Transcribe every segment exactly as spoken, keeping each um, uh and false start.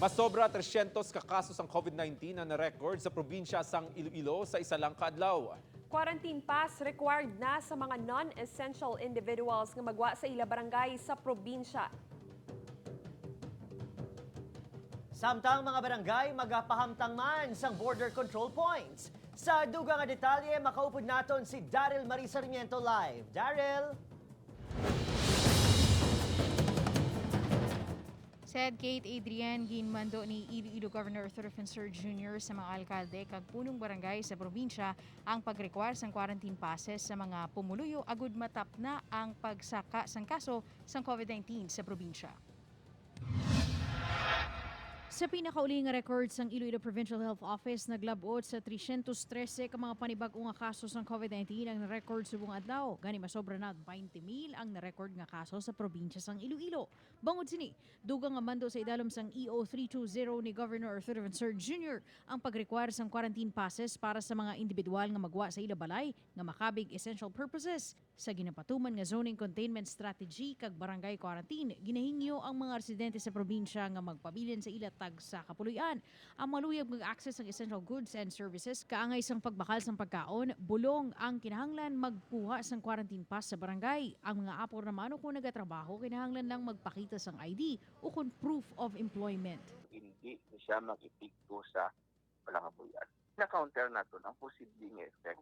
Masobra trescientos ka kaso sang COVID nineteen ang na-record sa probinsya sang Iloilo sa isa lang ka adlaw. Quarantine pass required na sa mga non-essential individuals nga magwa sa ila barangay sa probinsya. Samtang mga barangay magapahamtang man sang border control points. Sa dugang nga detalye, makaupod naton si Daryl Marie Sarmiento live. Daryl! Said Kate Adrian, ginmando ni Iloilo Governor Arthur Defensor Junior sa mga alkalde kag punong barangay sa probinsya ang pag-require sang quarantine passes sa mga pumuluyo agud matapna ang pagsaka sang kaso sang COVID nineteen sa probinsya. Sa pinakauli nga record sang Iloilo Provincial Health Office, naglab-ot sa trescientos trese ka mga panibag-o nga kaso sang COVID nineteen ang na-record subong adlaw. Gani, masobra na twenty mil ang na-record nga kaso sa probinsya sang Iloilo. Bangod sini, dugang nga mando sa idalom sang E O three two zero ni Governor Arthur Vincent Junior ang pag-require sang quarantine passes para sa mga individual nga magwa sa ila balay nga makabig essential purposes. Sa ginapatuman nga zoning containment strategy kag barangay quarantine, ginahingyo ang mga residente sa probinsya nga magpabilin sa ila tagsa ka puloy-an. Ang maluyag mag-access sang essential goods and services kaangay sang pagbakal sang pagkaon, bulong ang kinahanglan magkuha sang quarantine pass sa barangay. Ang mga apor naman o kung nagatrabaho, kinahanglan lang magpakita sang I D o kon proof of employment. Hindi siya mag-epekto sa palabuyan. Na-counter naton ang posible nga effect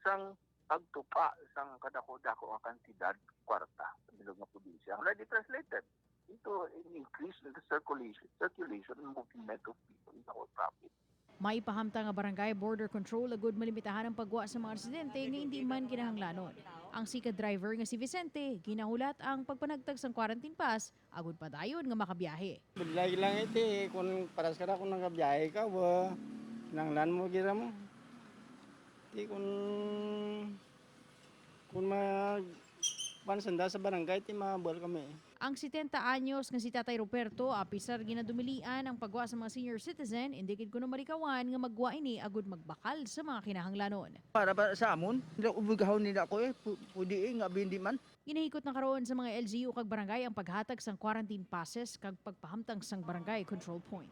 sang pagtupa sang kadako-dako nga kantidad kwarta sa bilog nga probinsya. Already translated into an increase in the circulation, circulation and movement of people in our province. Maipahamtang nga Barangay Border Control agud malimitahan ang pagwa sa mga residente nga indi man kinahanglanon. Ang sikad driver nga si Vicente, ginahulat ang pagpanagtag sang quarantine pass agud padayon nga makabiyahe. Budlay lang iti, kun paras ka na kung nagabiyahe ka, ba, nanglan mo gira mo. Ti kun kun mag pansanda sa barangay, ti mabal kami. Ang setenta anyos nga si Tatay Ruperto, apisar ginadumilian ang pagwa sa mga senior citizen, indi gid kuno malikawan nga magwa ini agud magbakal sa mga kinahanglanon. Para ba sa amon, nila ubugahon nila ko eh, pu- pwede eh, nga bindi man. Ginahikot na karon sa mga L G U kag barangay ang paghatag sang quarantine passes kag pagpahamtang sang barangay control point.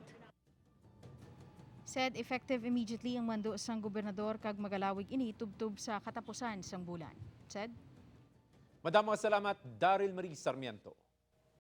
Said effective immediately ang mando sang gobernador kag magalawig ini tubtob sa katapusan sang bulan. Said. Madamo nga salamat, Daryl Marie Sarmiento.